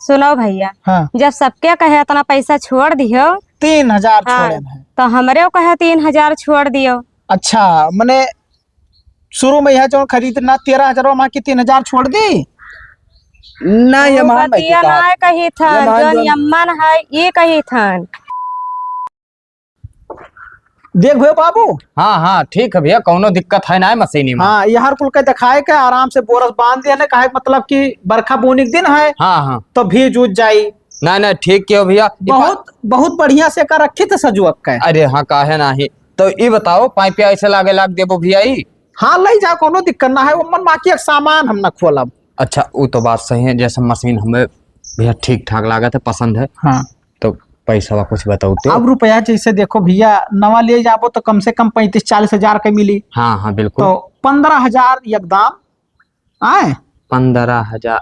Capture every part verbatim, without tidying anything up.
सुनो भइया, हाँ। जब सबके कहे इतना पैसा छोड़ दियो, तीन हजार हाँ, छोड़े हैं। तो हमरेउ कहे तीन हजार छोड़ दियो। अच्छा, मने शुरू में यह जौन खरीदना तेरह हजार, वहाँ की तीन हजार छोड़ दी? नहीं, ये उ मान बतिया नहीं ना कही थन, ये मान जौन जौन यम्मन है, ये कही थन। देख भइया बाबू। हाँ, हाँ, ठीक है भइया, कौनो दिक्कत है ना मशीनी में। हाँ, यहर कुल के दिखाए के आराम से बोरस बांध दिया ने, काहे मतलब कि बरखा बूनी के दिन है। हाँ, हाँ। तो भीज उज जाई। नहीं, नहीं, ठीक कियो भइया। ई पा- बहुत, बहुत बढ़िया से कर रखी थे सजुअक के। अरे हाँ, काहे नाही। तो ई बताओ, पाइपिया ऐसे लागे लाग देबो भइया ई? हाँ, लई जाओ, कौनो दिक्कत ना है, वो मन बाकी एक सामान हम ना खोलब। अच्छा, उ तो बात सही है, जैसे मशीन हमें भइया ठीक ठाक लागत है, पसंद है। हाँ। तो पैसा कुछ बताओ तो। अब रुपया जैसे देखो भइया, नवा ले जाबो तो कम से कम पैंतीस चालीस हजार के मिली। हाँ, हाँ, बिल्कुल। तो पन्द्रह हजार एकदम आए। पन्द्रह हजार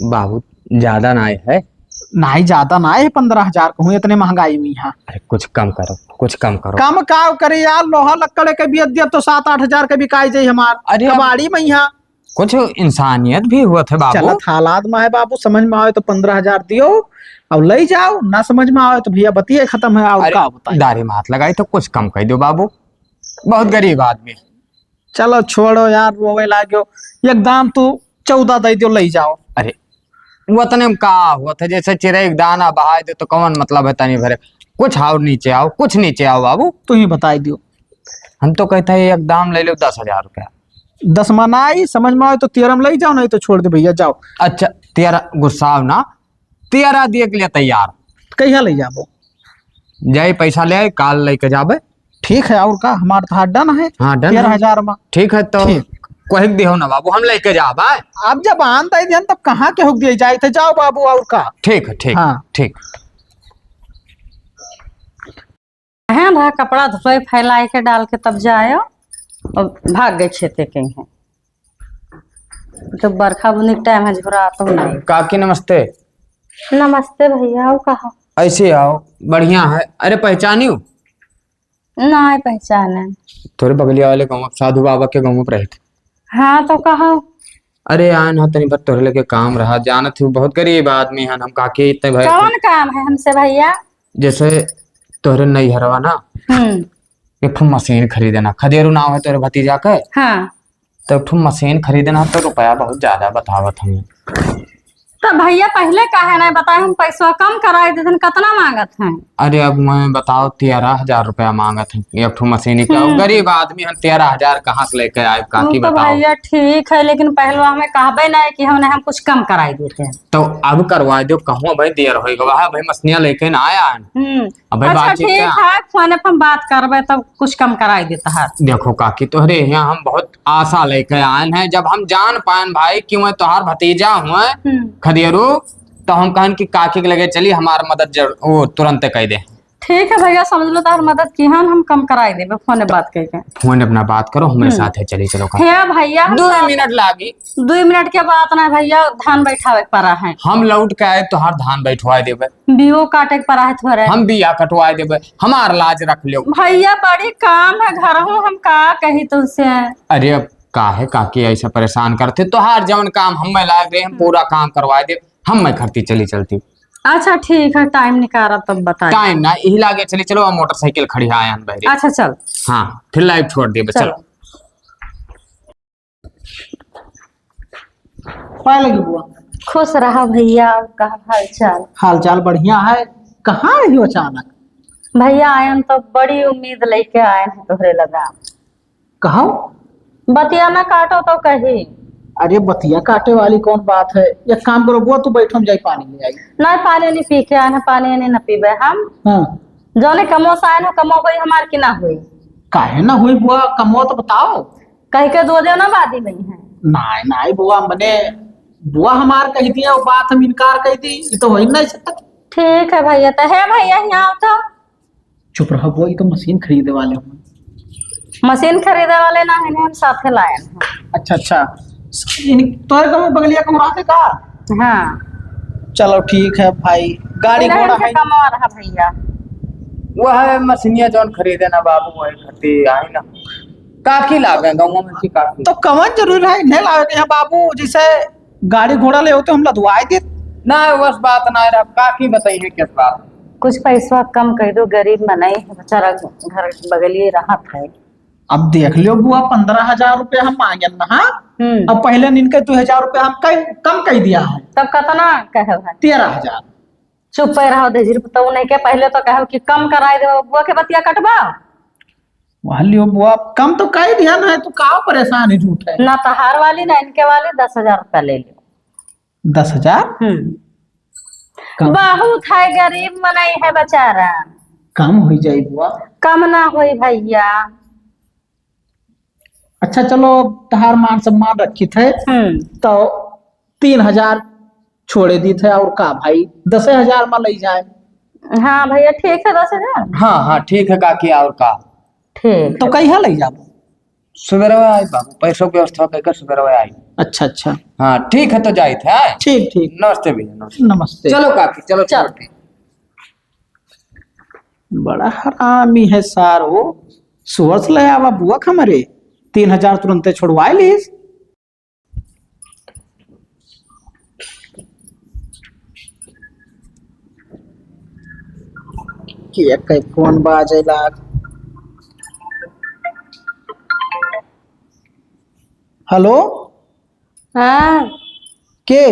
बहुत ज्यादा ना है। नहीं, ज्यादा ना है, पन्द्रह हजार कहूँ, इतने महंगाई में यहाँ। अरे, कुछ कम करो, कुछ कम करो। कम का करे यार, लोहा लक्कड़ के बेच दिया तो सात आठ हजार के बिकाई जाई हमार। अरे, अब कबाड़ी में यहाँ। कुछ इंसानियत भी हुआ थे बाबू। चलत हालात में है बाबू, समझ में आवे तो पन्द्रह हजार दियो, अब लई जाओ, ना समझ में आवे तो भइया बतिये खत्म है, और अरे, का बताई? दाढ़ी में हाथ लगाई तो कुछ कम कर दो बाबू, बहुत गरीब आदमी। चलो छोड़ो यार, रोवे लाग्यो, एकदम तू चौदह दे दियो, लई जाओ। अरे, वतने में का होत है, जैसे चिरई के दाना बहाय दे तो कौन मतलब है तनी भरे? कुछ और नीचे आओ, कुछ नीचे आओ बाबू। तू ही बताई दियो। हम तो कहते हैं एकदम ले लो दस हजार रुपया। दस मनाई, समझ में आवे तो तेरह में लई जाओ, नहीं तो छोड़ दे भइया, जाओ। अच्छा, तेरह गुस्साओ ना, तेरह दिए के लिए तैयार। कहिया लई जाबो? जाई पैसा ले आई, काल लेके जाबे। ठीक है, और का, हमार तो हाथ डन है। हाँ, डन है। तेरह हजार में। ठीक है, तो ठीक। कोहिक दिहो ना बाबू, हम लेके जाब, आए। आप जब आन दे दिहन, तब कहाँ के हुक दिए जाए थे, जाओ बाबू, और का। ठीक है, ठीक, हाँ। ठीक। हैं, भा कपड़ा धोए फैलाए के डाल के तब जायो, और भाग गए खेते के हैं। तो बरखा बुनी के टाइम है, झोरा तो नहीं। काकी नमस्ते। नमस्ते भइया, आओ कहा। ऐसे आओ, बढ़िया है। अरे पहचानियो? नहीं पहचाने। तोरे बगलिया वाले गाँव, साधु बाबा के गाँव पर रहे थे। हाँ, तो कहा। अरे आन हा, तनी भर तोहरे लगे काम रहा, जानत ही बहुत गरीब आदमी हन हम, काकी इतने भर कौन काम है हमसे भइया? जैसे तोहरे नैहरवा ना, हम्म। एक ठो मशीन खरीदे ना, खदेरू नाव है तोहरे भतीजा के। हाँ। तो एक ठो मशीन खरीदे ना, तो रुपया बहुत ज्यादा बतावत हमें। तो भइया पहिले काहे नहीं बताए, हम पैसवा कम कराए देते, कितना मांगत हैं? अरे अब मैं बताओ, तेरह हजार रुपया मांगत हैं एक ठो मशीन का। हम्म। गरीब आदमी हम, तेरह हजार कहाँ से लेके आए, काकी तो बताओ। भइया ठीक है, लेकिन पहलवा हमें कहबे नहीं कि हमने, हम कुछ कम कराई देते हैं। तो अब करवा दो, कहूँ भाई देर होई गवा है, भाई मशीनिया लेके ना आया है। हम्म। अब भाई अच्छा बातचीत ठीक क्या? है, फोन पे हम बात करबे तब कुछ कम कराई देता है। देखो काकी, तोहरे यहाँ हम बहुत आशा लेके आयन है, जब हम जान पायन भाई कि मैं तोहार भतीजा हुए हम्म। खदेरू, तो हम कहन कि काकी के लगे चली, हमार मदद जर-, वो तुरंत कह दे। ठीक है भइया, समझ लो तोहार मदद की हन, हम कम कराई देबे, फोन पे बात करके। फोन अपना बात करो, हमरे हम्म। साथ है, चली चलो का। हे भइया, हम दो साथ मिनट लागी। दो मिनट के बात ना भइया, धान बैठावे के परा है। हम लौट के आए, तोहार धान बैठवा देबे। बियो काटे के परा है थोड़े। हम बिया कटवा देबे, हमार लाज रख लो। भइया बड़ी काम है घर हूँ, हम का कही तुमसे। अरे अब काहे काकी ऐसा परेशान करते, तोहार जौन काम हम में लाग रहे, हम हम्म। पूरा काम करवा दे, हम में खरती चली चलती। अच्छा ठीक है, टाइम निकाला तब बताइए। टाइम ना, यही लागे चली चलो, अब मोटरसाइकिल खड़ी है आयन बहरी। अच्छा चल। हाँ, फिर लाइव छोड़ दिए, चलो। चलो। पाए लगी बुआ। खुश रहा भइया, और का हाल चाल? हाल चाल बढ़िया है। कहाँ रही हो अचानक? भइया आयन तो बड़ी उम्मीद लेके आयन है तोहरे लगा। कहो? बतिया ना काटो तो कही। अरे बतिया काटे वाली कौन बात है? एक काम करो बुआ, तू बैठो, हम जाई पानी ले आई। नहीं, पानी नहीं पी के आए हैं, पानी नहीं ना पीबे हम। हाँ। जौने कमो से आए हैं, कमो होई हमार कि ना होई? काहे ना होई बुआ, कमो तो बताओ। कह के दो देव ना बादी में है। नहीं, नहीं बुआ, मने बुआ हमार कह दिया, वो बात हम इनकार कह दी, ये तो हो ही नहीं सकता। ठीक है भइया, तो है भइया, यहाँ आओ तो। चुप रहो बुआ, ये तो मशीन खरीदे वाले हो। मशीन खरीदे वाले ना है, हम साथे लाए हैं। अच्छा, अच्छा। इन, तोरे गाँव में बगलिया कहूँ रहते का? हाँ। चलो ठीक है भाई, गाड़ी इधर घोड़ा इनके है? कमवा रहा भइया। वो है मशीनिया जौन खरीदे ना बाबू, वही खरीदे आए ना। काकी लागे गाँव में की काकी। तो कवन जरूरी है, नहीं लावे के यहाँ बाबू, जैसे गाड़ी घोड़ा ले होते हम लदवाए देत। ना, वस बात ना रहा, काकी बताई है किस बात। कुछ पैसा कम कर दो, गरीब मनई है, बेचारा घर बगलिए रहत है। अब देख लियो बुआ, पन्द्रह हजार रुपया हम मांगेन ना, हाँ? हम्म। अब पहले इनके दो हजार रुपया हम कई, कम कर दिया है। तब कितना कहे है? तेरह हजार। चुप पे रहो, दहिजरी पतोहू नहीं के, पहले तो कहो कि कम कराई दो, बुआ के बतिया कटबा। वह लियो बुआ, कम तो कर दिया ना, तू का परेशान है झूठ है? ना तहार वाली, ना इनके वाली, दस हजार रुपया ले लियो। दस हजार? हम्म। कम? बहुत है, गरीब मनई है बेचारा। कम हो जाई बुआ। कम ना होई भैया। अच्छा चलो, तहार मान सम्मान रखित है, हम्म। तो तीन हजार छोड़े दीत है, और का भाई, दसे हजार में लई जाए। हाँ भैया, ठीक है, दस हजार। हाँ, हाँ, ठीक है काकी, और का। ठीक तो है। कहिया लई जाबो? सुबेरवा आई बाबू, पैसों की व्यवस्था करके सुबेरवा आई। अच्छा, अच्छा। हाँ, ठीक है, तो जाइत है। ठीक, ठीक। नमस्ते भैया, नमस्ते। नमस्ते। चलो काकी, चलो, चल। चलो, ठीक। बड़ा हरामी है सार हो, सुअर से ले आवा बुआ क हमरे, तीन हजार तुरंते छोड़वाए लीस। कि एक फोन बाजे लाग। हेलो? हाँ। के?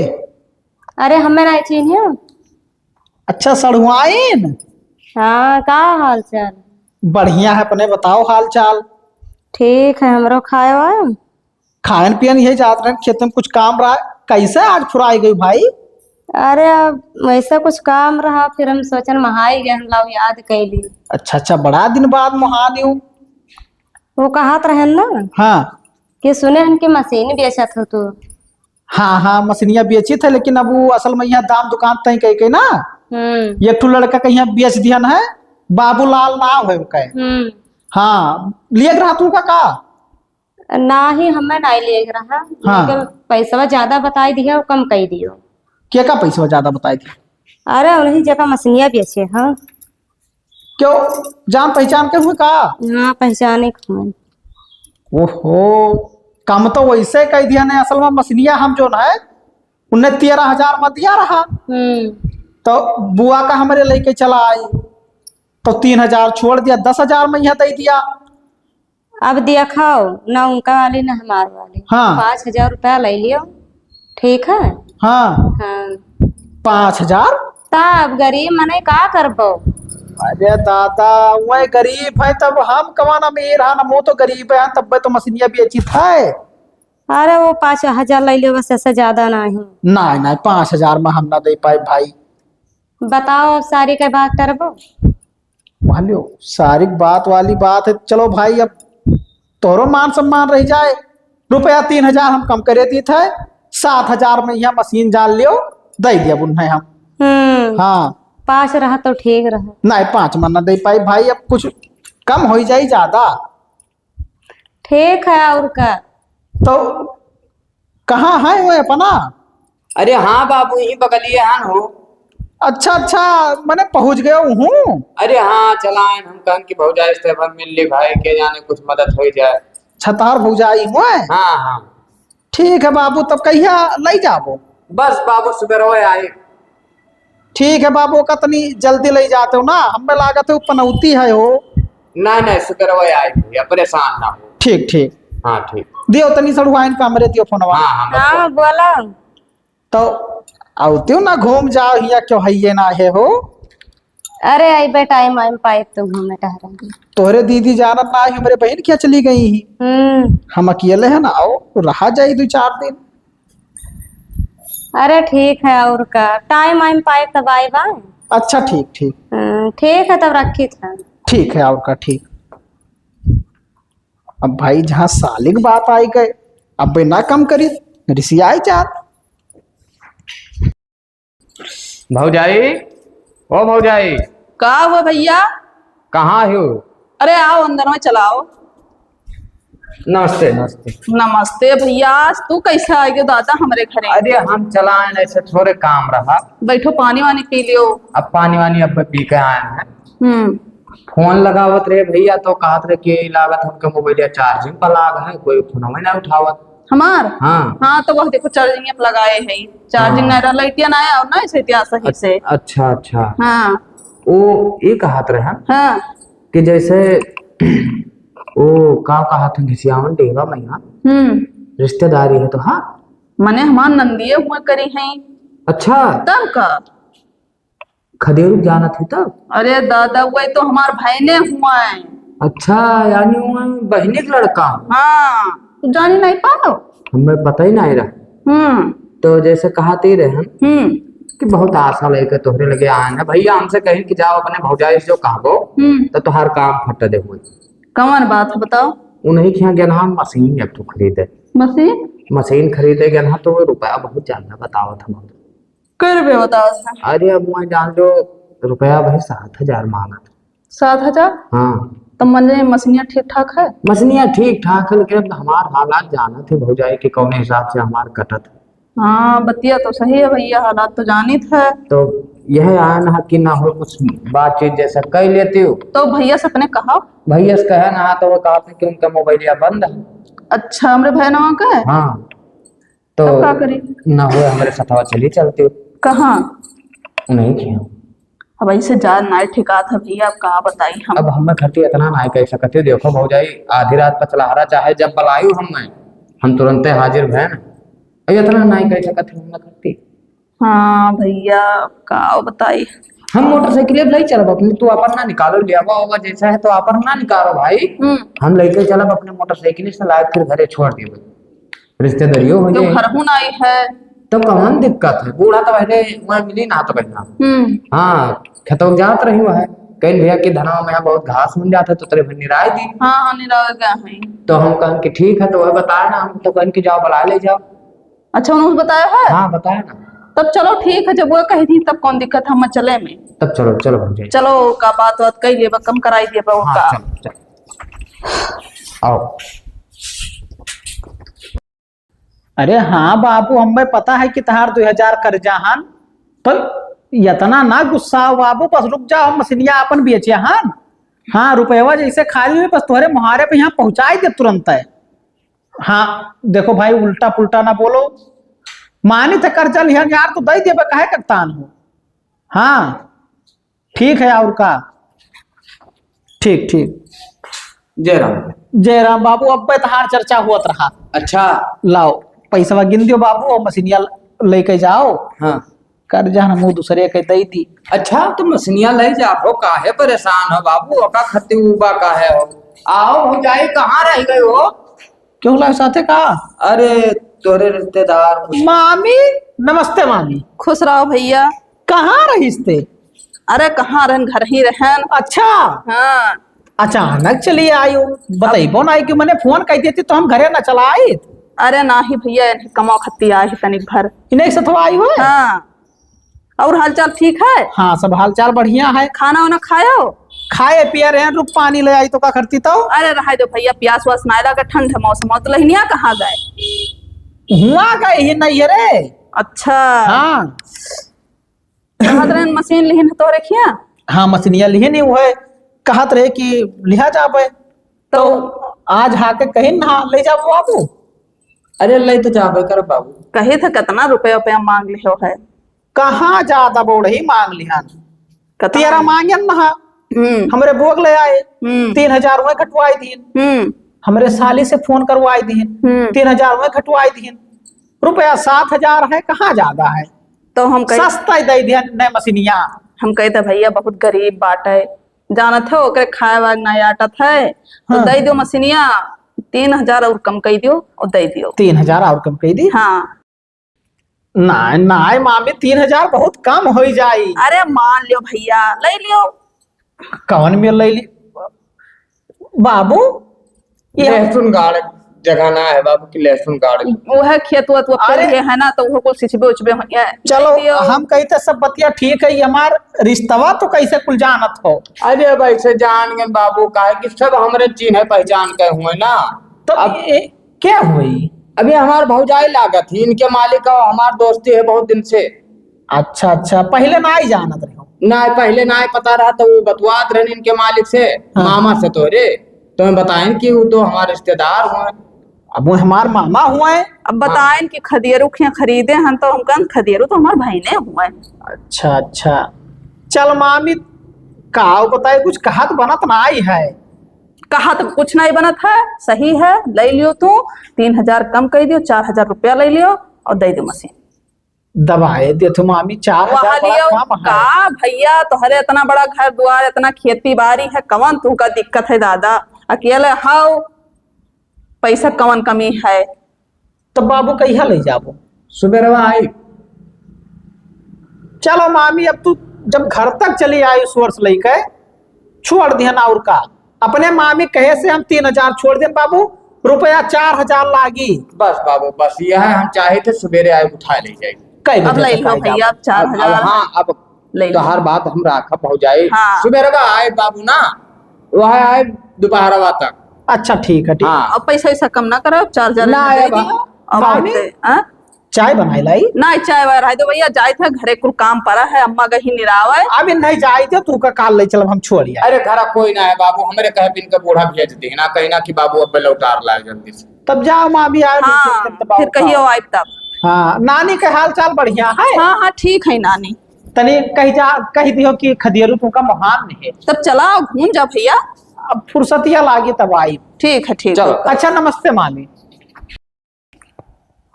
अरे, हमें नहीं चिन्हियो। अच्छा, सड़ुआइन? हाँ, का हाल चाल? बढ़िया है, अपने बताओ हाल चाल। ठीक है, हमरो खाए वाए। खान पियन यही जात रहे, खेत में कुछ काम रहा, कैसे आज फुराई गई भाई? अरे, अब वैसे कुछ काम रहा, फिर हम सोचन महाई गए, हम लाओ याद कैली। अच्छा, अच्छा, बड़ा दिन बाद मोहानी हूँ। वो कहत रहे ना हाँ। कि सुने हन कि मशीन बेचत हो तू। हाँ, हाँ, मशीनिया बेचित है, लेकिन अब वो असल में यहाँ दाम दुकान तय कह के ना, हम्म। एक ठो लड़का के यहाँ बेच दिहन है, बाबूलाल नाम है उनका। हम्म। हाँ, लिए रहा तू का, का? नाही, हमें नाही लिए रहा, हाँ। लेकिन पैसवा ज्यादा बताई दिया, वो कम कई दियो। के का पैसवा ज्यादा बताई दिया? अरे, उन्हीं जगह मशीनिया बेचे, हाँ। क्यों, जान पहचान के हुए का? हाँ, पहचाने के हुए। ओहो, कम तो वैसे कह दिया ने, असल में मशीनिया हम जो है, उन्हें तेरह हजार में दिया रहा। हम्म। तो बुआ का हमरे लेके चला आई, तो तीन हजार छोड़ दिया, दस हजार में यहाँ दे दिया। अब देखो, ना उनका वाली, ना हमार वाली। हाँ। पाँच हजार रुपया ले लियो, ठीक है? हाँ। हाँ। पाँच हजार? तब गरीब मने का करबो? अरे दादा, वह गरीब है, तब हम कमान अमीर है ना, वो तो गरीब है, तब तो मशीनिया बेचित है। अरे वो पाँच हजार ले लियो बस, ऐसे ज्यादा नहीं। नहीं, नहीं, पाँच हजार में हम ना दे पाए भाई। बताओ, अब सारी के बात करबो? मान लियो, सारी बात वाली बात है। चलो भाई, अब तोहरो मान सम्मान रह जाए, रुपया तीन हजार हम कम करे दी थे, सात हजार में यह मशीन जान लियो, दे दिया बुन्हे हम। हम्म। हाँ। पाँच रहा तो ठीक रहा। नहीं, पाँच में ना दे पाई भाई, अब कुछ कम हो ही जाई ज्यादा। ठीक है, और का? तो कहाँ है वो अपना? अरे हाँ बाबू, यही बगलिए हन हो। अच्छा, अच्छा, मने पहुँच गए हूँ। अरे हाँ, चलाएन, हम कहन कि भौजाई से भर मिल ली भाई, के जाने कुछ मदद हो जाए। छतार भौजाई हुए? हाँ, हाँ। ठीक है बाबू, तब कहिया लई जाबो? बस बाबू, सुबह रहो आए। ठीक है बाबू, कतनी जल्दी लई जाते हो ना, हमें लागत है वो पनौती है हो। नहीं, नहीं, सुबह रहो आए भैया, परेशान ना हो। ठीक, ठीक। हाँ, ठीक। दियो तनी सड़ुआइन का हमरे दियो फोनवा। हाँ, हाँ, बस हाँ, बस। बोला। तो आवते हो ना, घूम जाओ, हिया क्यों है ये ना है हो। अरे, अइबे टाइम आइम पाइब तो घूमे टहरेंगे। तोहरे दीदी जानत ना आई, हमरे बहिन क्या चली गई ही। हम्म। हम अकेले है ना, आओ, रहा जाई दो चार दिन। अरे, ठीक है, और का, टाइम आइम पाइब तब आइबा। अच्छा, ठीक, ठीक। हम्म, ठीक है, तब रखी था। ठीक है, और का, ठीक। अब भाई, जहाँ सालिक बात आई गए, अब ना कम करी, रिसियाई जात। भौजाई, ओ भौजाई। का हुआ भैया? कहाँ हो? अरे आओ, अंदर में चलाओ। नमस्ते, नमस्ते। नमस्ते भैया, आज तू कैसे आ गयो दादा हमरे घरे? अरे हम चलाएन, ऐसे थोड़े काम रहा। बैठो, पानी वानी पी लियो। अब पानी वानी अब पी के आएन है। हम्म। फोन लगावत रहे भैया, तो कहत रहे कि लागत हमके मोबाइल चार्जिंग पर लाग है, कोई फोन में ना उठावत। हमार? हाँ। हाँ, तो वह देखो charging पे लगाए है, charging हाँ। नहीं रहा, लाइटिया ना आया और ना ऐसे इतिहास सही से। अच्छा, अच्छा। हाँ। वो ये कहत रहे हैं हाँ। कि जैसे वो का कहत है घिसियावन डेहवा मैया, हम्म। रिश्तेदारी है तो हाँ। मने हमार नंदिये हुआ करी हैं। अच्छा। तब का? खदेरू जानत है तब? अरे दादा, वही तो हमार बहने हुआ है। अच्छा, यानी वो बहने के लड़का? हाँ, तू जानी नहीं पाओ? हमें पता ही नहीं रहा। हम्म। तो जैसे कहत ही रहे हम हम्म। कि बहुत आशा लेके तोहरे लगे आए हैं। भैया हमसे कहीं कि जाओ अपने भौजाई से जो कहबो, हम्म। तो तोहार काम फट दे हुए। कौन बात है बताओ? उन्हीं के यहाँ गेनहा मशीन एक ठो खरीदे। मशीन? मशीन खरीदे गेनहा तो वो रुपया बहुत ज्यादा बतावत हम। कै रुपया बतावत है? अरे अब वहाँ जान लो, रुपया भाई सात हजार मांगत। सात हजार? हाँ। तो मने मशीनिया ठीक ठाक है? मशीनिया ठीक ठाक है, लेकिन अब हमार हालात जानत है भौजाई कि कौने हिसाब से हमार कटत है। हाँ, बतिया तो सही है भैया, हालात तो जानित है। तो यह आन है कि ना हो कुछ बातचीत जैसा कर लेती हो। तो भैया से अपने कहा? भैया से कहे ना, तो वो कहते कि उनका मोबाइलिया बंद है। अच्छा, हमरे भैनवा का है? हाँ। तो तब का करी? ना हो हमरे सथवा चली चलती हो। कहाँ? नहीं किया। अब ऐसे जा नाय ठिकात है भैया, अब का बताई हम। अब हम खर्ची इतना नाय कह सकते। देखो भौजाई, आधी रात पर चलहरा चाहे जब बलायु हम, हम तुरंते हाजिर भैन। अब इतना नाय कह सकते हम खर्ची। हाँ भैया, का बताई। हम मोटरसाइकिल अब ले चलब अपने, तू अपन ना निकालो, ले आवा होगा जैसा है तो अपन ना निकालो भाई। हम्म। हम लेके चलब अपने मोटरसाइकिल से, लाए फिर घरे छोड़ देबे। रिश्तेदारियों हो तो जाए। घर हूँ नाई है। तो कौन दिक्कत है? बूढ़ा तो पहले वह मिली ना तो पहला। हम्म। हाँ, खेतों जात रही हुआ है। कहीं भैया कि धनवा में बहुत घास मिल जाता है तो तेरे भर निराय दी। हाँ, हाँ, निराय गया है। तो हम कहन कि ठीक है, तो वह बताए ना, हम तो कहन कि जाओ बुला ले जाओ। अच्छा, उन्होंने बताया है? हाँ, बताया ना। तब चलो ठीक है, जब वो कही थी तब कौन दिक्कत है, हम चले में। तब चलो, चलो भौजाई। चलो, का बात बात कही लेबा, कम कराई देबा, वो हाँ, का। चलो, चलो। आओ। अरे हाँ बाबू, हमें पता है कि तहार दो हजार कर्जा हन, पर इतना ना गुस्सा हो बाबू, बस रुक जाओ, हम मशीनिया अपन बेचे हन। हाँ, रुपयवा जैसे खाली हुई, बस तोहरे मुहारे पे यहाँ पहुँचाई दे तुरंत है। हाँ, देखो भाई, उल्टा पुल्टा ना बोलो। मानी थे कर्जा लिहन यार, तो दई देबे, काहे ककतान हो? हाँ, ठीक है, और का? ठीक, ठीक। जय राम। जय राम बाबू, अब्बे तहार चर्चा होत रहा। अच्छा। लाओ, पैसवा गिन दियो बाबू, और मशीनिया लेके जाओ। हाँ। कर्जा हम दूसरे के दई दी। अच्छा, तो मशीनिया ले जाबो, काहे परेशान हो बाबू? ओका खत्ती उबा काहे हो? आओ भौजाई, कहाँ रह गए हो? क्यों लाए साथे का? अरे, तोरे रिश्तेदार कुछ। मामी, नमस्ते मामी। खुश रहो भैया। कहाँ रहिस ते? अरे, कहाँ रहन, घर ही रहन। अच्छा। हाँ। अचानक चली आयो, बतइबो नाई कि मने फोन कइ देती तो हम घरे न चला आइत। अरे नाही भैया, इन्हें कमाओ खत्ती आए ही तनिक भर। इन्हें सथवा आई हुए? हाँ। और हालचाल ठीक है? हाँ, सब हालचाल बढ़िया है। खाना वाना खायो? खाए पिए रहे, रुक पानी ले आई तो का करती तो? अरे रहे दो भैया, प्यास वास नाय लगा, ठंड है मौसम, और तो लहनिया कहाँ गए? हुआ गए ही नहीं रे। अच्छा। हाँ। कहत रहन मशीन लिहिन तोहरे खिया? हाँ, मशीनिया लिहिन ही, उहे कहत रहे कि लिहा जाबे। तो तो आज हाके कहिन ना ले जाबो बाबू। अरे ले तो जाबे कर बाबू। कहे था कितना रुपया, रुपया मांग लिहो है? कहाँ ज्यादा बोड़ही मांग लिहन। कतना? तेरह मांगन ना। हम्म। हमरे बोग ले आए। हम्म। तीन हजार वह घटवाई दीन। हम्म। हमरे साली से फोन करवाई दीन। हम्म। तीन हजार वह घटवाई दीन। रुपया सात हजार है, कहाँ ज्यादा है? तो हम कह सस्ता ही दे दिया नए मशीनिया। हम कहते भैया बहुत गरीब बाटे, जानत हो ओकरे खाए वाए ना आटत है, तो हाँ। दे दो मशीनिया, तीन हजार और कम कह दियो और दे दियो। तीन हजार और कम कह दी? हाँ। नाय, नाय मामी, तीन हजार बहुत कम होई जाई। अरे मान लियो भैया, ले लियो। कौन में ले ली? बाबू, ये लहसुन गाड़ जगह ना है बाबू की लहसुन गाड़। वो है खेत वेत वो अरे! ये है ना, तो वो कुल सिंचबे उचबे हो, ये चलो, ले लियो। हम कही तो सब बतिया ठीक है, ये हमार रिश्तवा तो कैसे कुल जानत हो? अरे भाई से जान गए बाबू, काहे कि सब हमरे चिन्ह पहचान के हुए ना। तो अब ये क्या हुई? अभी हमार भौजाई लागत ही, इनके मालिक और हमार दोस्ती है बहुत दिन से। अच्छा, अच्छा, पहले ना ही जानत रहे हो? ना, पहले ना ही पता रहा, तो वो बतवात रहन इनके मालिक से, हाँ। मामा से तोरे, तो मैं बताएं कि वो तो हमारे रिश्तेदार हुए। अब वो हमार मामा हुआ है। अब बताएन कि खदियरू खिया खरीदे हन, तो हम कहन, "खदियरू तो हमार बहिने हुआ है।" अच्छा, अच्छा। चल मामी, का बताए, कुछ कहत बनत ना आई है। कहत कुछ नहीं बनत है, सही है, ले लियो तू, तीन हजार कम कर दियो, चार हजार रुपया ले लियो और दे दियो मशीन। दबाए दे तू मामी, चार हजार वहाँ बड़ा लियो कम है। का भैया, तोहरे इतना बड़ा घर द्वार, इतना खेती बाड़ी है, कवन तू का दिक्कत है दादा? अकेले हाउ, पैसा कवन कमी है? तो बाबू कहिया ले जाबो? सुबेरवा आई। चलो मामी, अब तू जब घर तक चली आई उस वर्ष लेके, छोड़ दिहन और का। अपने मामी कहे से हम तीन हजार छोड़ देन बाबू, रुपया चार हजार लागी। बस बाबू, बस यह हम चाहे थे, सुबेरे आए उठा ले जाए। कई अब बजे ले तक लो आई भैया, जाबो? अब चार हजार। अब, अब हाँ, अब ले लो। तोहार बात हम राखब भौजाई। हाँ। सुबेरवा आए बाबू ना, वह आए दोपहरवा तक। अच्छा, ठीक है, ठीक। हाँ। अब पैसा वैसा कम ना करो, चार हजार ना दे आए दियो। बा-, अब मामी? आते, हाँ? चाय बनाए लाई? ना, चाय वाय रह दो भैया, जाए थे घरे, कुल काम पड़ा है, अम्मा कहीं निराव है। अबे नहीं जाए थे, तू का काल ले चलब, हम छोड़ आए। अरे घरा कोई ना है बाबू, हमरे कहे बिन के बूढ़ा भेज दे ना, कहीं ना कि बाबू अब लौटार लाए जल्दी से। तब जाओ माँ, अभी आए हाँ, तो तब फिर आओ, कहियो आओ। आए तब। हाँ, नानी के हाल चाल बढ़िया है? हाँ, हाँ, ठीक है नानी। तनी कही जा, कही दियो कि खदियरू तुमका महान नहीं है। तब चला घूम जा भैया। अब फुर्सतिया लागी तब आई। ठीक है, ठीक चलो। है। अच्छा, नमस्ते मामी।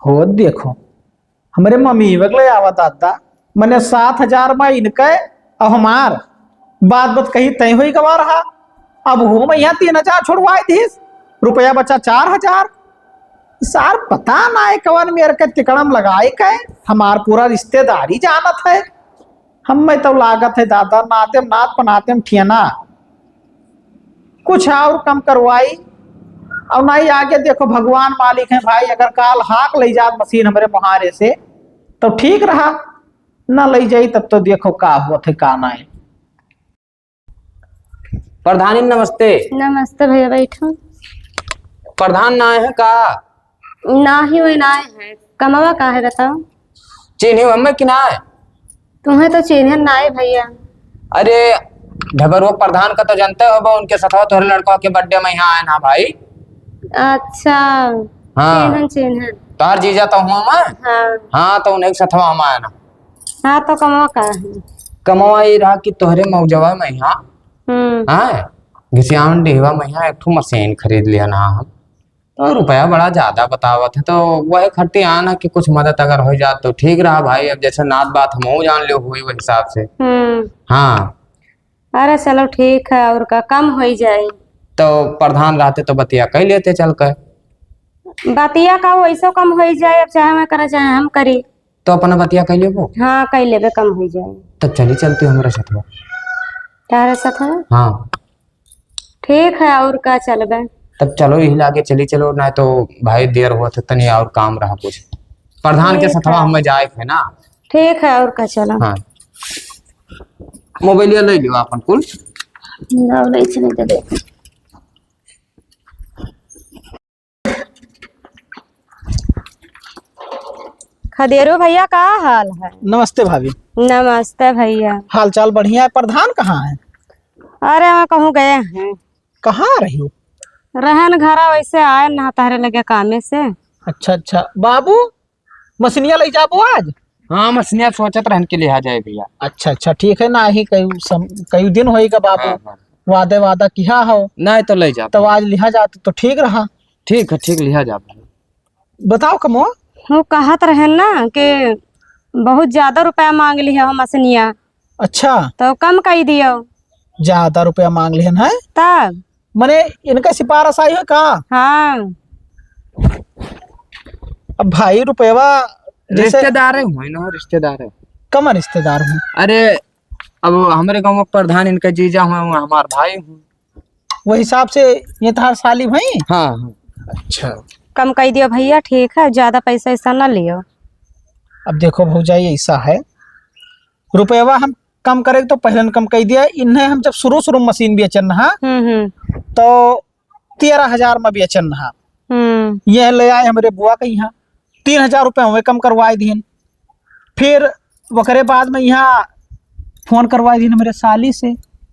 हो देखो, हमरे मम्मी बगले आवा दादा, मने सात हजार मा इनके अउ हमार बात बात कही तय होई गवा रहा। अब हो मैं यहाँ तीन हजार छोड़वाए दिस, रुपया बचा चार हजार। सार पता ना है कवन मेर के तिकड़म लगाए के, हमार पूरा रिश्तेदारी जानत है। हम्मे तो लागत है दादा, नातेम नात पनातेम ठियाना। कुछ और कम करवाई, और नहीं आगे देखो, भगवान मालिक है भाई, अगर काल हाक ले जात मशीन हमरे मुहारे से, तो ठीक रहा, ना ले जाई, तब तो देखो का होत है, का नहीं। प्रधानी नमस्ते। नमस्ते भैया, बैठो। प्रधान ना है का? नाही, वही नाही है। कमवा का है, बताओ? चीन्ही हमें कि नाही? तुम्हें तो चीन्हे नाही, भैया। अरे, ढगरुआ प्रधान का तो जानते हो, वो उनके साथ तोहरे लड़का के birthday में यहाँ आए ना, भाई। अच्छा। हाँ। चीन्हन, चीन्हन। तोहर जीजा तो हुआ मैं? हाँ। हाँ, तो उन्हें के साथ हम आए ना। हाँ, तो कमवा का है? कमवा ये रहा कि तोहरे मौजवा में यहाँ, हम्म। हाँ, घिसियावन डिहवा में यहाँ एक ठो मशीन खरीद लिया ना हम। तो रुपया बड़ा ज्यादा बतावत है, तो वह खट्टी आना कि कुछ मदद अगर हो जात तो ठीक रहा भाई। अब जैसे नात बात हमहू जान लियो हुई, वह हिसाब से। हम्म। हाँ। अरे चलो ठीक है, और का, कम होई जाए। तो प्रधान रहते तो बतिया कह लेते चल के। बतिया का वैसो कम होई जाए, अब चाहे मैं करा चाहे हम करी। तो अपना बतिया कह लेबो। हाँ, कह लेबे, कम होई जाए। तब चली चलती हमरा सथवा। तारे सथवा? हाँ। ठीक है, और का चलबे? तब चलो यही लागे चली चलो, ना तो भाई देर होत है तनी और काम रहा कुछ। प्रधान के ठीक सथवा है। हमें जाए के है ना। ठीक है, और का चलो। हाँ। मोबाइलिया ले लियो आपन कुल। ना, ले चले तो दे। खदेरू भैया, का हाल है? नमस्ते भाभी। नमस्ते भैया। हाल चाल बढ़िया है। प्रधान कहाँ है? अरे, वहाँ कहूँ गए हैं। कहाँ रही हो? रहन घरा, वैसे आए ना तहरे लगे कामे से। अच्छा, अच्छा। बाबू, मसनिया ले जाबो आज? हाँ, मसनिया सोचत रहन के लिहा जाए भैया। अच्छा, अच्छा, ठीक है ना, ही कई सम-, कई दिन होई का बाबू। हाँ, हाँ। वादे वादा किहा हो। नहीं तो ले जाबो। तो आज लिहा जात तो ठीक रहा। ठीक है, ठीक, लिहा जाबो। बताओ कमो। वो कहत रहे ना कि बहुत ज्यादा रुपया मांग लिहे हो मसनिया। अच्छा। तो कम कई दियो। ज्यादा रुपया मांग लिहन है? तब। मने इनका सिफारिश आई हो का? हाँ। अब भाई रुपयवा जैसे रिश्तेदार है, हुए ना, रिश्तेदार है। कम रिश्तेदार हूँ। अरे, अब हमरे गाँव में प्रधान इनका जीजा हुए, हुए हमार भाई हूँ। वही हिसाब से ये तहार साली भई? हाँ, हाँ। अच्छा। कम कई दियो भैया, ठीक है, ज्यादा पैसा ऐसा ना लियो। अब देखो भौजाई, ऐसा है, रुपयवा हम कम करे तो पहले कम कई दिया, इन्हें हम जब शुरू शुरू मशीन बेचन रहा, हम्म, हम्म। तो तेरह हजार में बेचन रहा। हम्म। ये ले आए हमरे बुआ के यहाँ, तीन हजार रुपया हुए कम करवाए दिहन। फिर ओकरे बाद में यहाँ फोन करवाए दिहन हमरे साली से,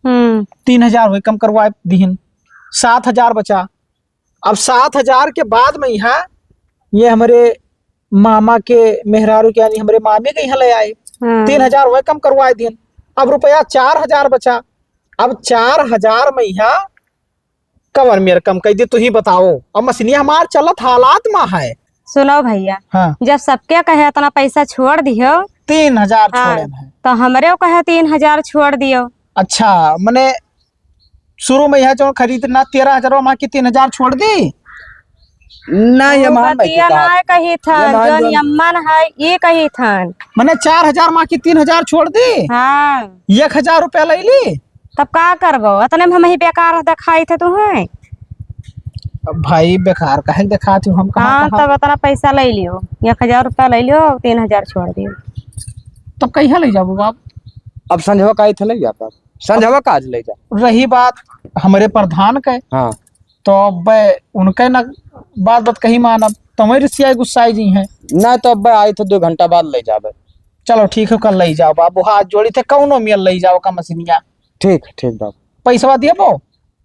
हम्म। तीन हजार हुए कम करवाए दिहन, सात हजार बचा। अब सात हजार के बाद में यहाँ ये हमरे मामा के मेहरारू के, यानी हमरे मामी के यहाँ ले आए, हाँ। तीन हजार वह कम करवाए दिन। अब रुपया चार हजार बचा। अब चार हजार में यहाँ कवन मेर कम कई दी, तू ही बताओ। अब मशीनिया हमार चलत हालात मा है। सुनो भैया, हाँ। जब सबके कहे इतना पैसा छोड़ दियो, तीन हजार हाँ, छोड़े हैं। तो हमरे कहे तीन हजार छोड़ दियो। अच्छा, मने शुरू में यह जो खरीदना तेरह हजार मा की तीन हजार छोड़ दी? ना, ये वो मान नहीं बतिया कहा। ना कही था, ये मान जौन जो यम्मन है, ये कही था। मने चार हजार मा की तीन हजार छोड़ दी? हाँ। एक हजार रुपया ले ली? तब का करबो? अतने में हम ही बेकार देखाई थे तुम्हें। अब भाई, बेकार काहे देखात हो? हम कहाँ हाँ, कहाँ? तब इतना पैसा ले लियो, एक हजार रुपया ले लियो, तीन हजार छोड़ दियो। तब कहिया ले जाबो बाप? अब संझवा का इथे ले जाता, संझवा का आज ले जा। रही बात हमरे प्रधान के, हाँ। तो अब उनके ना बात बात कही मानब, तो वही रिसिया गुस्साई जी हैं। ना, तो अब आई तो दो घंटा बाद ले जाबे। चलो ठीक है, कल ले जाओ बाबू, हाथ जोड़ी थे, कौनो मेल ले जाओ का मशीनिया। ठीक, ठीक बाबू। पैसवा दिए बो?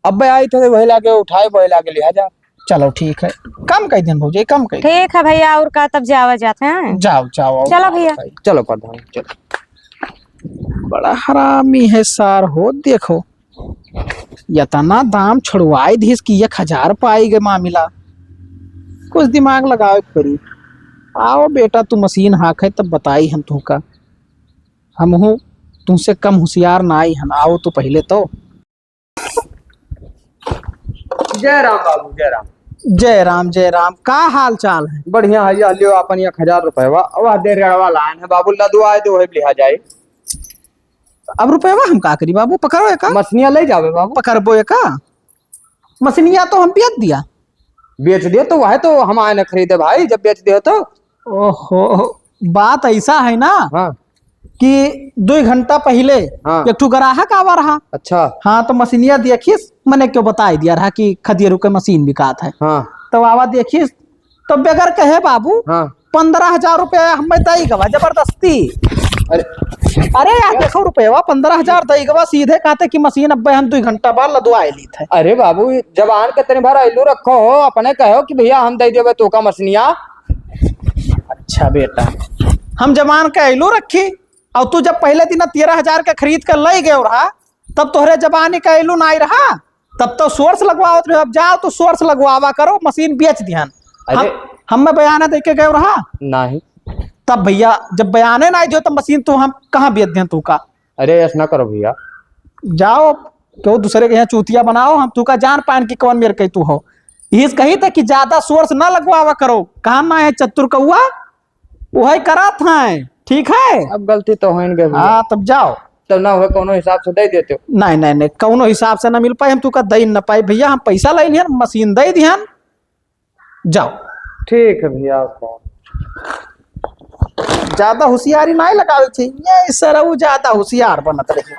अब्बे आई थे, वही लागे उठाए, वही लागे लिहा जा। चलो ठीक है, कम कह दिन भौजी, कम कह दिन। ठीक है भैया, और का, तब जावा जात है। जाओ, जाओ, आओ, चलो जाओ, भैया। भाई। चलो प्रधान, चलो। बड़ा हरामी है सार हो, देखो, इतना दाम छुड़वाई दिस कि एक हजार पाई गए मामला। कुछ दिमाग लगावे के पड़ी। आओ बेटा, तू मशीन हाँक है, तब बताई हम तुमका। हमहू तुमसे कम होशियार ना आई हन। आओ तू पहले तो। जय राम बाबू, जय राम। जय राम, जय राम। का हाल चाल है? बढ़िया है, यह लियो अपन एक हजार रुपयवा। वह दे रेड़वा लान है बाबू, लदवाए दो है, लिहा जाए। अब रुपयवा हम का करी बाबू, पकड़ो एका। मसनिया ले जावे बाबू। पकड़बो एका। मसनिया तो हम बेच दिया। बेच दिया तो वह तो हम आए न खरीदे भाई, जब बेच दिया तो। ओहो, बात ऐसा है ना हाँ। कि दो घंटा पहले हाँ। एक ठो ग्राहक आवा रहा। अच्छा। हाँ, तो मशीनिया देखिस, मने क्यों बताई दिया रहा कि खदियरू के मशीन बिकात है। हाँ। तो आवा देखिस, तो बगैर कहे बाबू, हाँ। पन्द्रह हजार रुपया हमें दई गवा जबरदस्ती। अरे। अरे यार, देखो रुपयवा पन्द्रह हजार दई गवा, सीधे कहते कि मशीन अब्बे हम दो घंटा बाद लदवाए ली थे। अरे बाबू, जब आन के तनी भर आइलू रखो हो, अपने कहो कि भैया हम दे देबे तोका मशीनिया। अच्छा बेटा, हम जब आन के आइलू रखी, और तू जब पहले दिन तेरह हजार के खरीद के ले गए रहा, तब तोहरे जबानी के आइलू ना रहा। तब तो सोर्स लगवावत रहे, अब जाओ तो सोर्स लगवावा करो, मशीन बेच दिहन। अरे। हम, हमें बयाना दे के गए रहा? नहीं। तब भैया, जब बयाने ना दियो, तब मशीन तो हम कहाँ बेच दिहन तू का? अरे, ऐसा ना करो भैया। जाओ, क्यों दूसरे के यहाँ चूतिया बनाओ, हम तू का जान पान की कौन मेर के तू हो। इस कही थे कि ज्यादा सोर्स ना लगवावा करो, काम ना है चतुर कौआ, वही करात हैं, ठीक है? अब गलती तो होइन गई भैया। हाँ, तब जाओ। तब ना हुए, कोनो हिसाब से दे देते हो। नहीं, नहीं, नहीं, कौनो हिसाब से ना मिल पाए, हम तुका दे न पाए भैया, हम पैसा ले लिहन, मशीन दे दिहन, जाओ। ठीक है भैया, और कौन? ज्यादा होशियारी नहीं लगावे के चाहिए, ये सरऊ ज्यादा होशियार बनत रहे।